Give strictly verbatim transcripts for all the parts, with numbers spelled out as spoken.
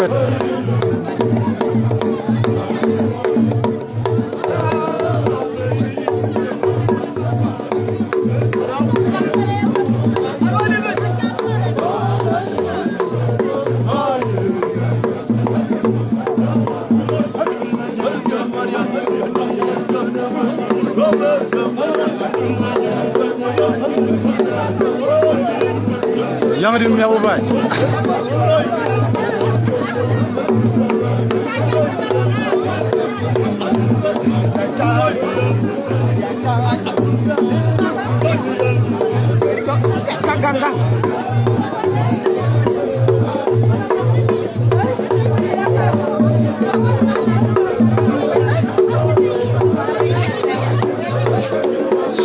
Yaŋ dït miäk wä baai.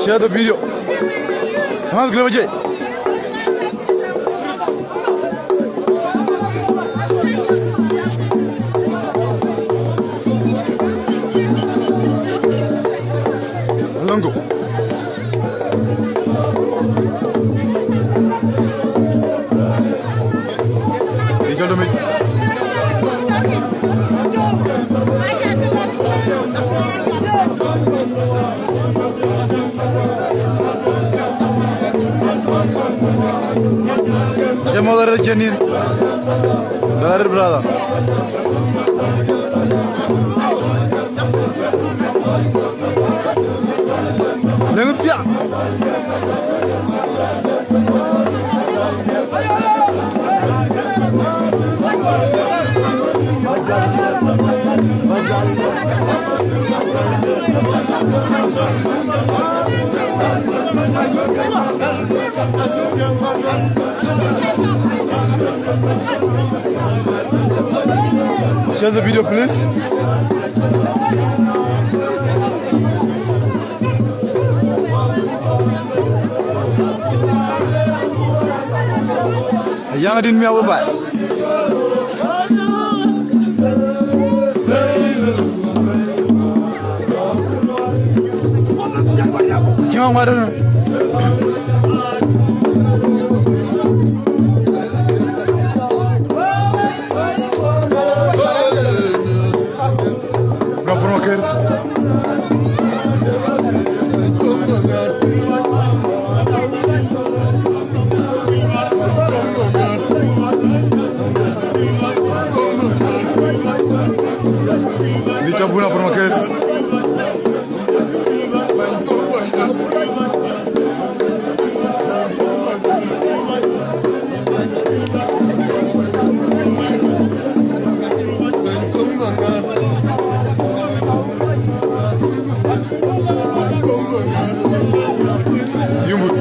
Share the video. Mas glebaje. Lango. Ijol dumi. Aje moda re jenin. Dala re brother. Leng pia. Share the video, please. Yaŋ dït miäk wä baai. Cï ŋɔŋ ŋuat ënë. Bro, bro, kër. Ni ca buna por maker. Yumbut.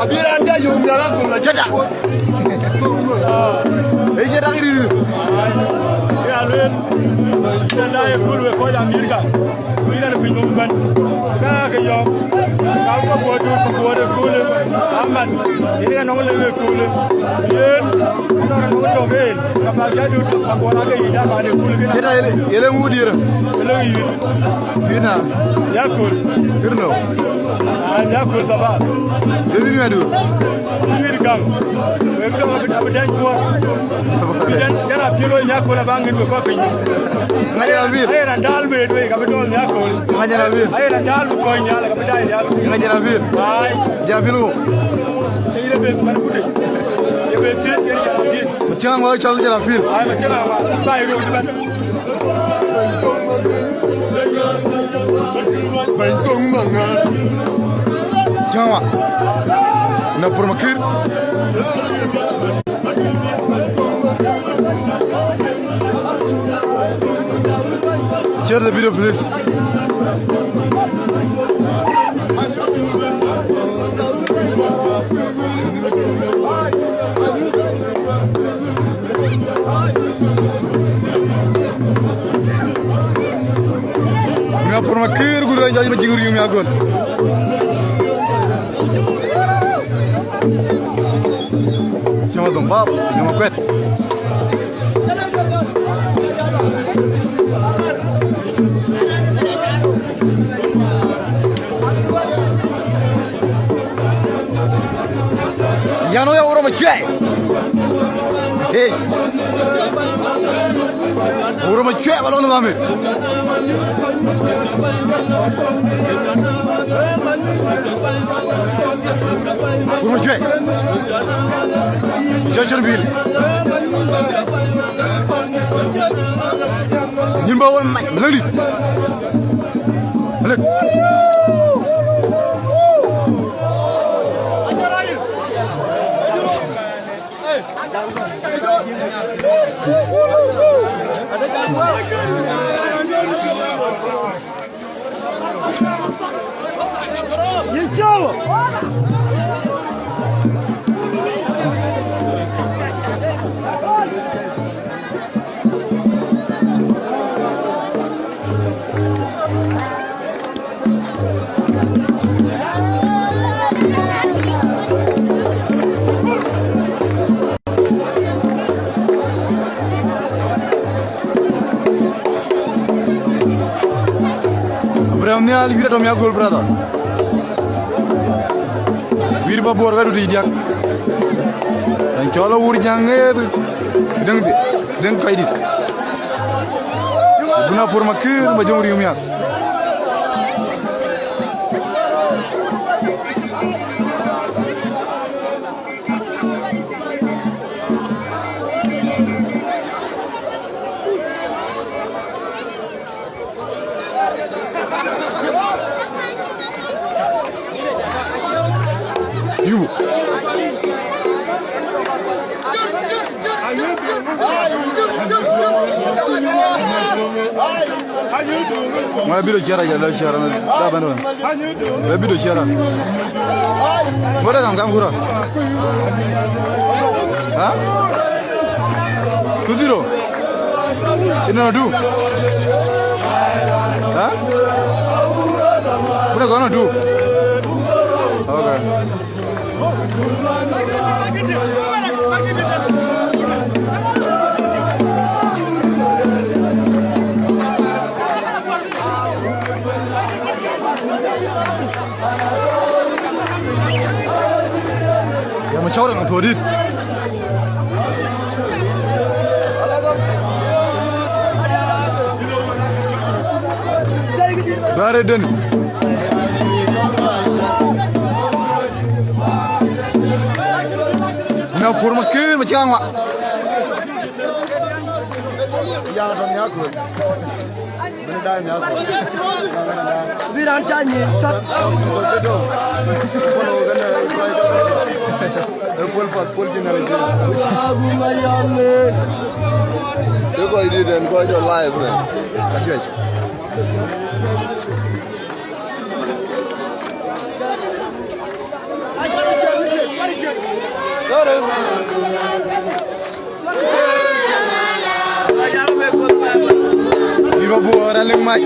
Abï raan ja yom ya la kum la ceda. Ee ye dak rïr. Ya luel. Ceda ye kul we ko ya Amerika. Ku yïn ë piny nɔm bɛ̈n. Ka ke yɔ̈ɔ̈k. Ka ke buɔt dut, ku buɔt ë köölë. Amat. Yïn ë nɔŋ lëk ë köölë. Yen, nɔn ë nɔŋ tɔ̈ ke yen. Ka bäk ya dut, ka buɔt ake yïn, da ba de köölë kënë. Këda yele, yele ŋu diërë? Yele yïn. Yïn a? Ya kööl. Kër nɔ? Ah, ya kööl thaba. Yele yïn adu? Yïn gam. Wek dɔŋ abï, abï dɛny kuɔɔr. Bï dɛny, jana piël wei Nyakol abä ŋic wek kɔc piny. Ŋac Nyanabil. Aye raan dal wet wei, ka bï dɔɔl Nyakol. Ŋac Nyanabil. Aye raan dal bï kɔc nhial, ka bï dai nhial. Ŋac Nyanabil. Ai. Nyanabil wo. Ke yïn abeth man kude. Ye beth thiëëc, yen Nyanabil. Macäŋ ŋɔ̈ɔ̈c cɔl Nyanabil. Ai, macäŋ awa, ba ye röt bɛ̈n. Bɛ̈ny thoŋ maŋa. Jama. Na pur makir. Share the video, please. Makër ku luɔny jɔc ma jiŋ riŋ mi agöl. Cï ma dhom bap, cï ma kuɛt. Yan wek Wur Macuɛi. Hey. Wur Macuɛi ba lɔ nidham. Wur Macuɛi. Jɔcɔn bil. Nyin ba wol mac, lëli. Lëk. Abraham Nhial, wïïr atɔ̈ mi agöl, brother. Wïïr ba Bor ka du tïc diäk. Raan cɔl Awur Jäŋ ŋeeth, dëŋ dhi, dëŋ kɔc dït. Buna Wur Makër, ma jɔŋ riŋ miak. Yubu. Ŋuan abï do ciɛ̈r, aja lɔ ciɛ̈r, da bɛ̈n bɛ̈n. Abï do ciɛ̈r. Ŋuan da kam kam kura. Ha? Two zero. Ino du. Ha? Kuna kono du. Okay. Ya, ma cɔɔr ŋa thɔ̈r dït. Bɛ̈ɛ̈r ëdën. Na pur ma kër ma cäŋ wa. Bï raan ca nyin cɔt. Ee puɔl path, puɔl generation. Ke kɔc dït en kɔc jɔ live, man. Ka juëc. Bï ba Bor alëŋ mac.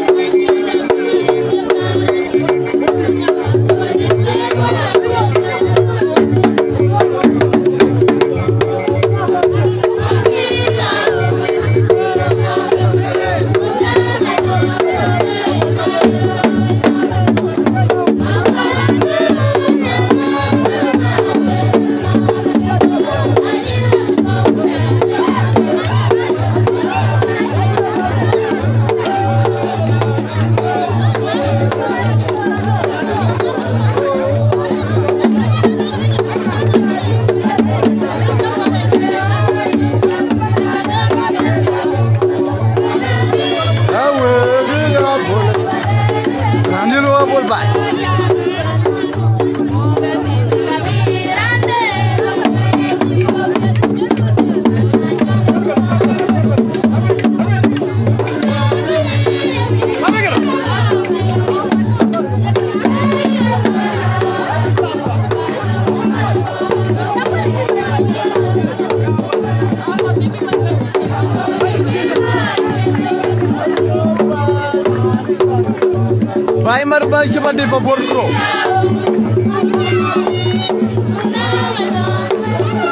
Ai mar ba ci ba de ba bor kro.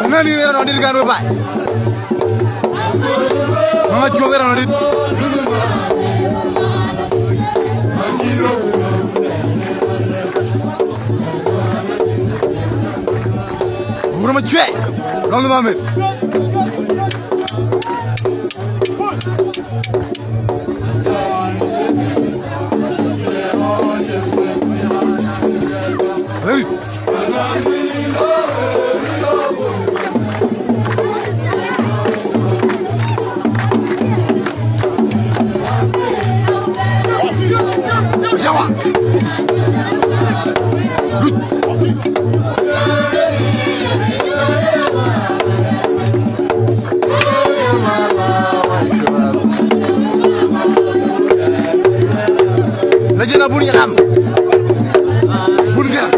Nani ne ran dir kan we bai. Mama chuo ran dir. Bur ma chwe. Long ma met. Ready? Lejina bun yalam. Bun gera.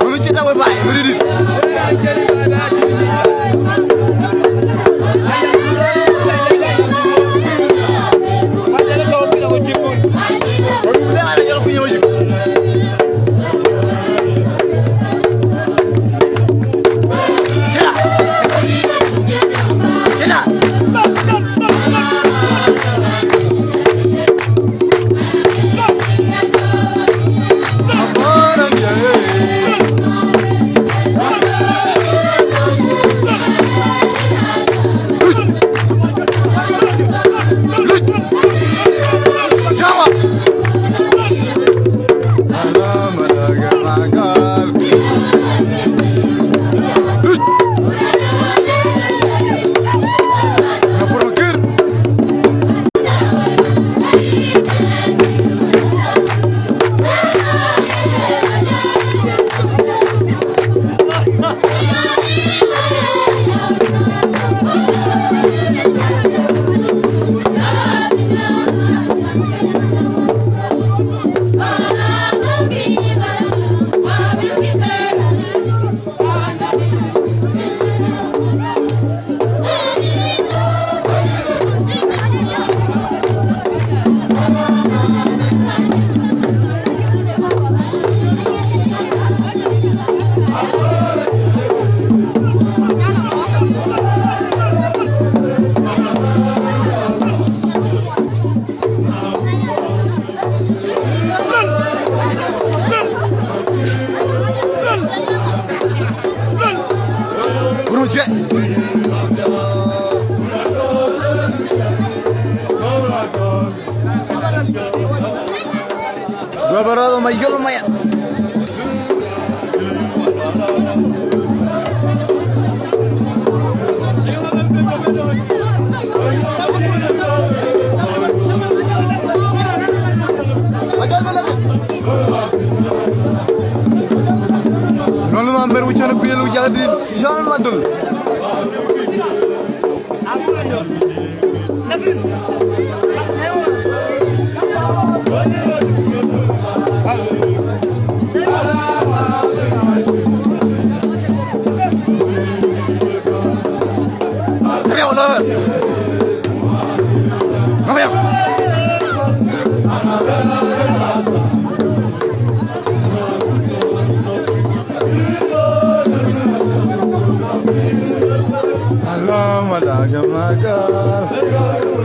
Mami cita we bai, miri di. Dua barado ma yol maya. Lolo ma mer wuchan piel wujak di yol madul. Hello, my dog, my girl.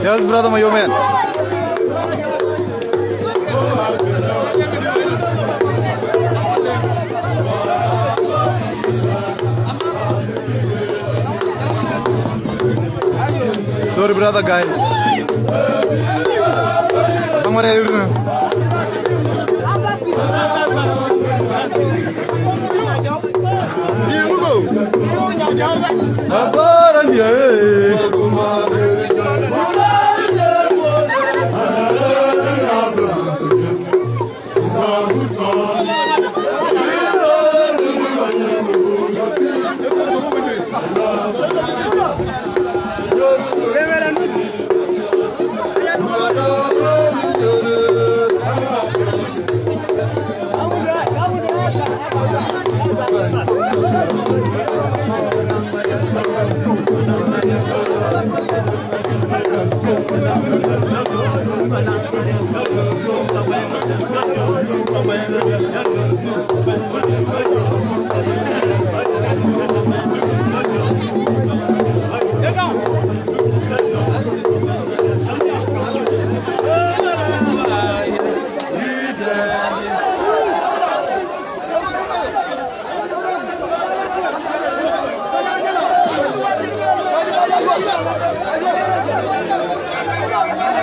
Yes, brother, my young man. Sorry, brother, guy. Don't worry.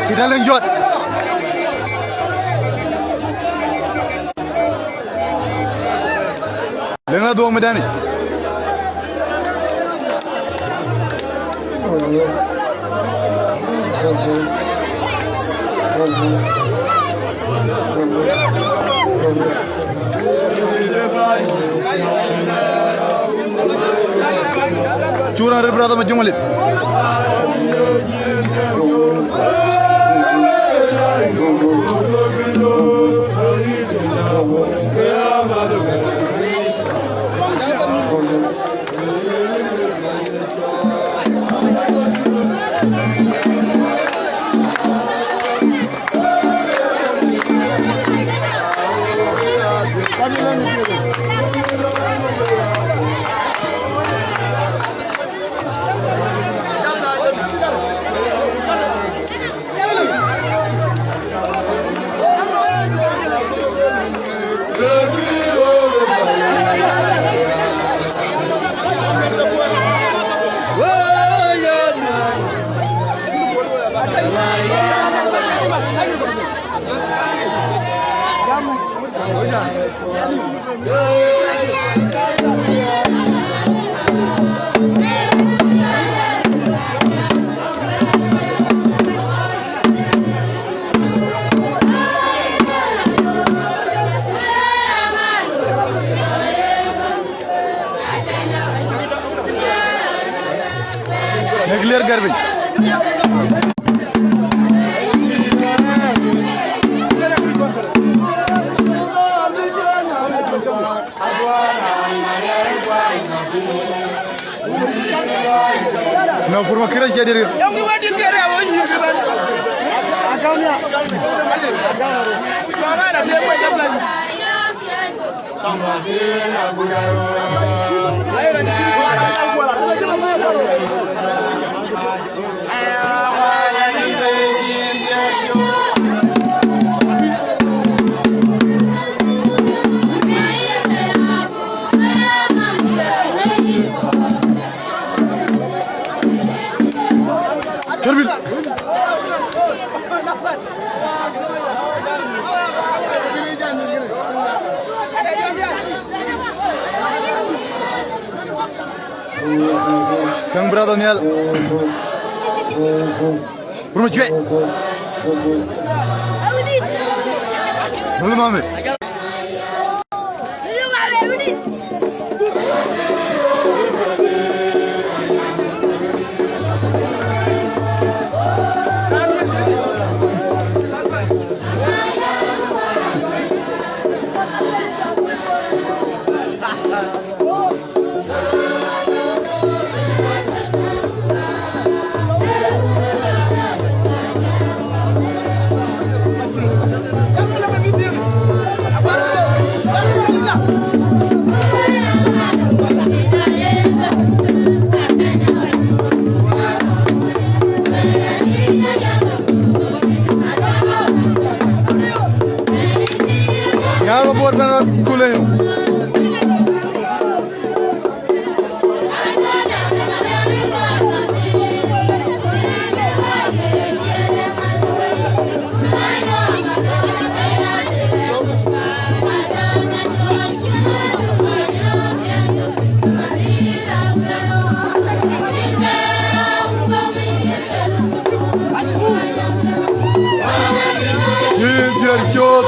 Cït alëŋ jɔt. Lëŋ la dhuɔ̈k mëdɛ̈ni. Cura rït brother Majuŋ Alit. Nek lier gɛ̈r piny. Na pur ma kira cie diri. Yong ki wadit kere awo nyir ke ban. Agam ya. Ale. Kwa gara te kwa jaban. Terbil. Thank brother Nial. Rum cuɛ. Rum mami. Nyar Mabor bɛ̈n rɔt kule. Cïn thiër cök.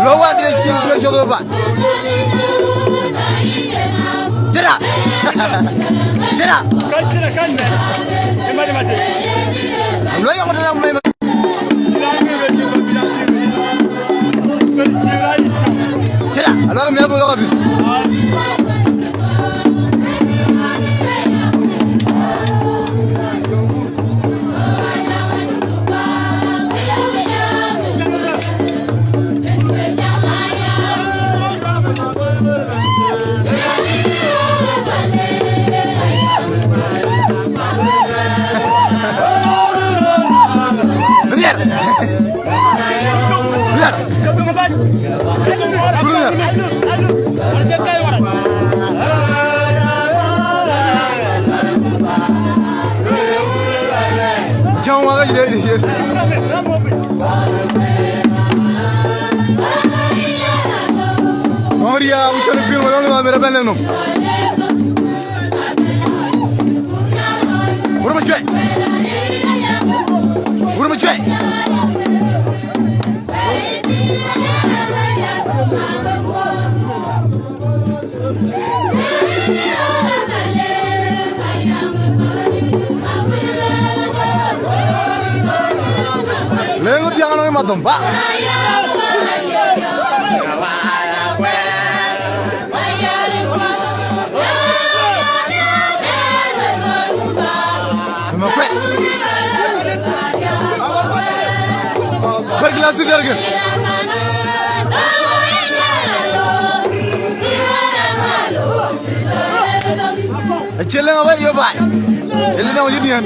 Lo wadï cïn thiër cök ë ba. Tëda. Tëda. Kan, tëda, kan, mɛ. Ë mat, ë mat. Lo yɔŋ tëda mɛ. Tëda. Alo mi adu lo ka bi. Jam wa ka ye ye. Ŋɔŋ riya, u cɔl pil wa lɔŋ wa mera bɛn le nom. Wurma cuɛ. Wurma cuɛ. Leŋ thiaŋ nɔŋ mathom ba. Ëmɛ kuɛt. Bär glass derken. Acï lëŋ awɛc yo baai. Ëlë nɔŋ yï diɛn.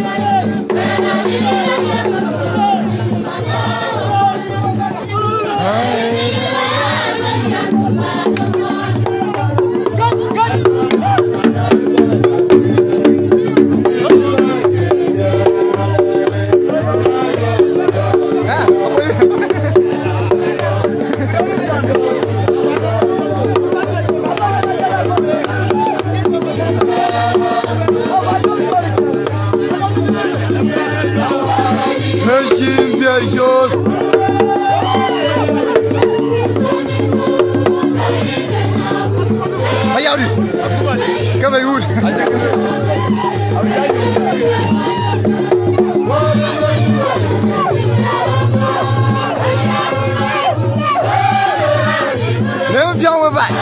Ayawdi. Ke bɛ yuut. Lëu thiaŋ we baai.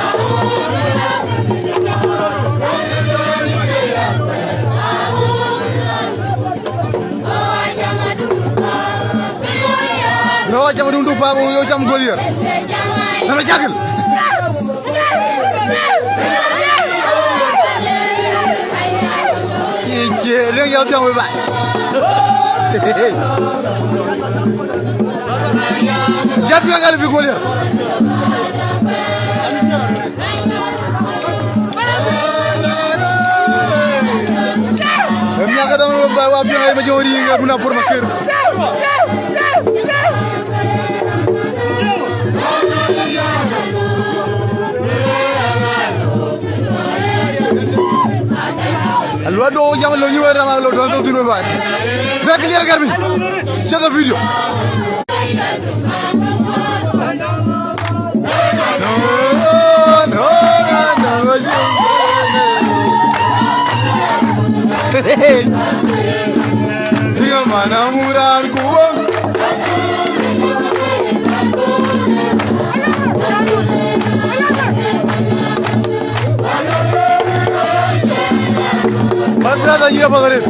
Lo cam dum du pa bu yo cam golier. Nana cakil. Ki ki ne ya tiang we ba. Jat ya gal bi golier. Em ya ka dong ba wa piang ai ma jori ga guna por makir. Alua do jam lo ni wera ma lo don to dino ba. Be clear garbi. Share the video. No, no, no, no, no. Hiyo mana muran kuwa. My brother, you have a good.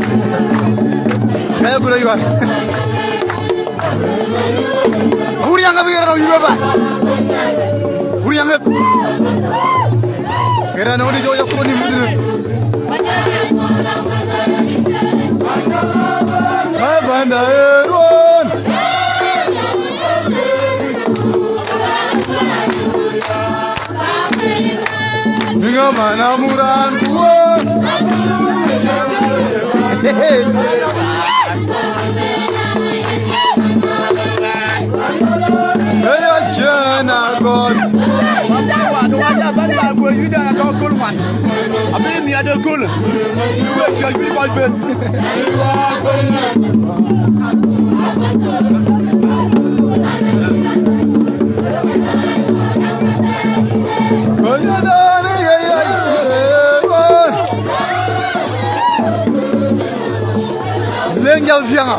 Kaya gura yuar. Uri yang kami orang yuar ba. Uri yang kami. Kira nong di jauh jauh ni. Bye bye, everyone. Ninga mana muran kuwa. Hey, hey. Hey, jana God. Abi mi ada kul. Iwe jua jui kɔc ben. Leŋ jal thiaŋa.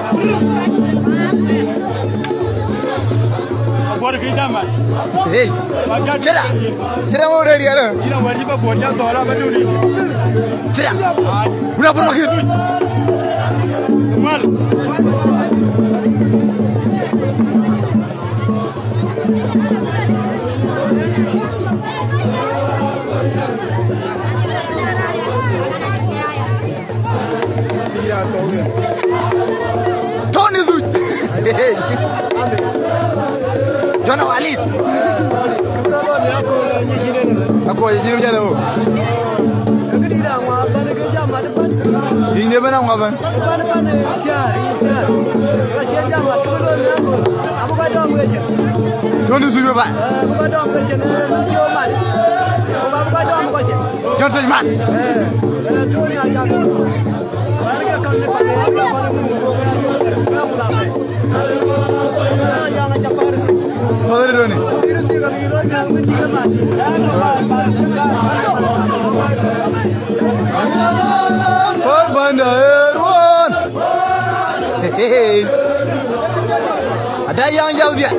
Hey, kira, kira mo re riara. Kira wari ba bor ja dola ba duri. Kira. Una por makit. Mal. Tony Zuc. Jona Walid. Kɔc jïn jal o. Këdï da ŋua bän ke jam mat bän. Yïn de bän a ŋua bän. Bän bän, eh, thiäär, yï thiäär. Ka cïn jam mat ke lɔ ne ko. Abu ka dɔm ke cïn. Don't do super bad. Eh, abu ka dɔm ke cïn, eh, mun cio mat. Abu ka dɔm ke cïn. Jɔt thëc mat. Eh, eh, tuun ya jam. Bän ke kan ne pan, abu ka kan ne ko, ko ya. Ka mu da. Madhari doni. Pal banda erwan. Hey. Ada yang jauh dia.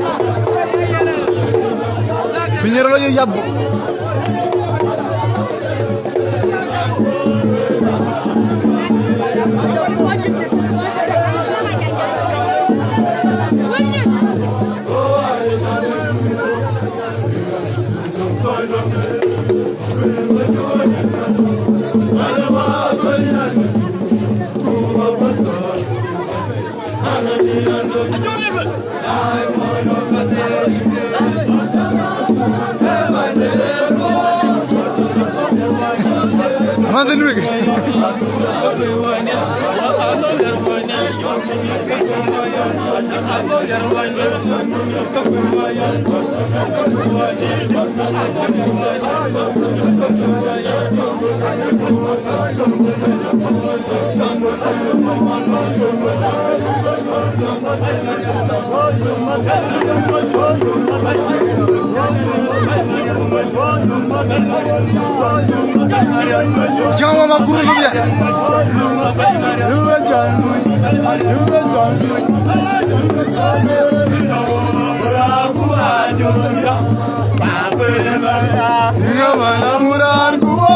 Pinyer lo yab. Mande nuik. Jɔŋ wä ma gurun bï ya. Yuwe jɔŋ, yuwe jɔŋ. Yuwe ma na muran kuwa.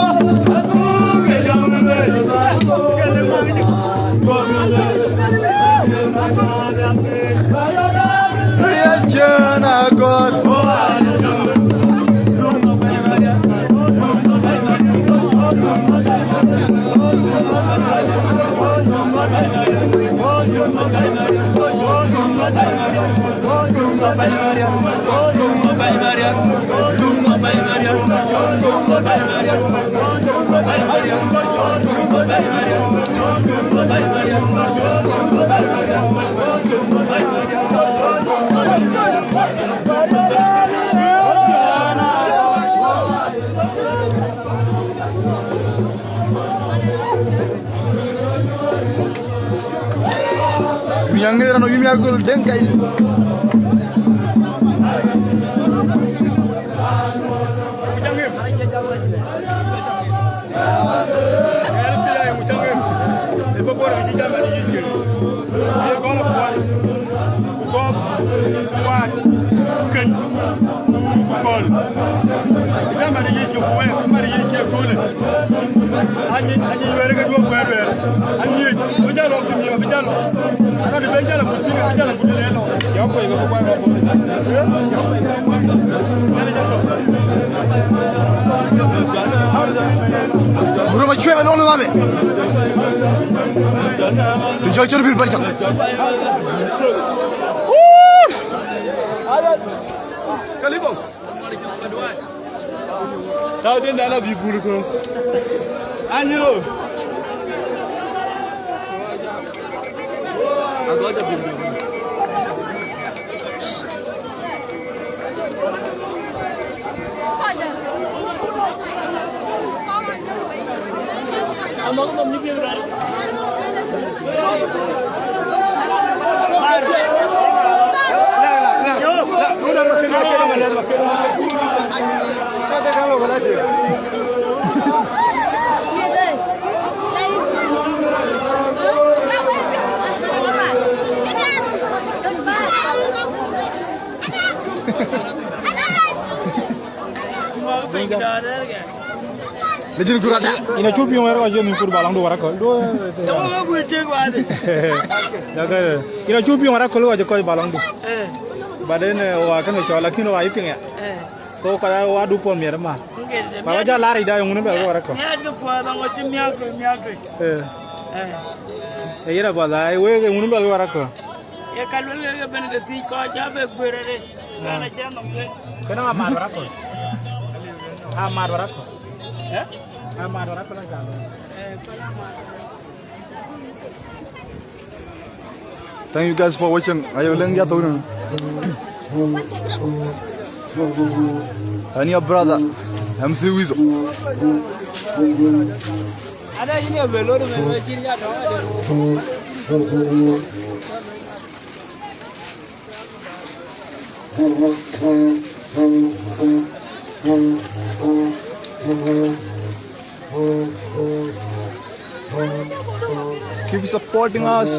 Nyaŋ ŋeer anɔ yïn ya gol deŋ kai. Ë bä bɔ̈ rɔt cï jam ë yic ke, ye kɔn kuɔl, ku gɔ̈p, ku waat, ku keny, ku, ku kɔ̈l. Jam ë yic ke, ku wɛɛr, ku mat yic ke köölë. Anyic, anyic wɛɛr ke duɔ̈k wɛɛr wɛɛr. Anyic, bï jal lɔ thïn, bï jal lɔ. Anɔn bï ben jal lɔ ku thïn, bï jal lɔ ku dït ë lɔ. Guruma cuɛk alɔŋ në ɣame. Bï jɔ cï röt bï bɛ̈n cök. Kaliko. Tau den dana bï bul ko. Anyo. Ago da bï bul. Lejin kurada. Ina chupi yong era jeni kur balong du wara kol. Du. Ina chupi yong era kol wa je kol balong du. Baden, eh, wa kan cho lakin wa iping ya. Ko ka wa du pon mier ma. Ba ja lari da yong ne ba wara kol. Miak ke po da ngo ti miak ke miak ke. Eh. Eh. E yera ba da we ke ngunu ba wara kol. Ye ka luel ke ben ke ti ko ja be gwerere. Kana jam ke. Kana ma wara kol. Amat warat. Eh? Amat warat pala jalo. Thank you guys for watching. Ayo leng ya to. And your brother, M C Wizo. Ada ini ya belor me me kiri ya to. Keep supporting us.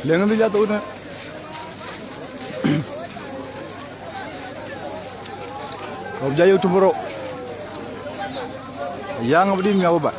Leng di jatuh ne. Ob jai YouTube bro. Yang abdi mi abu ba.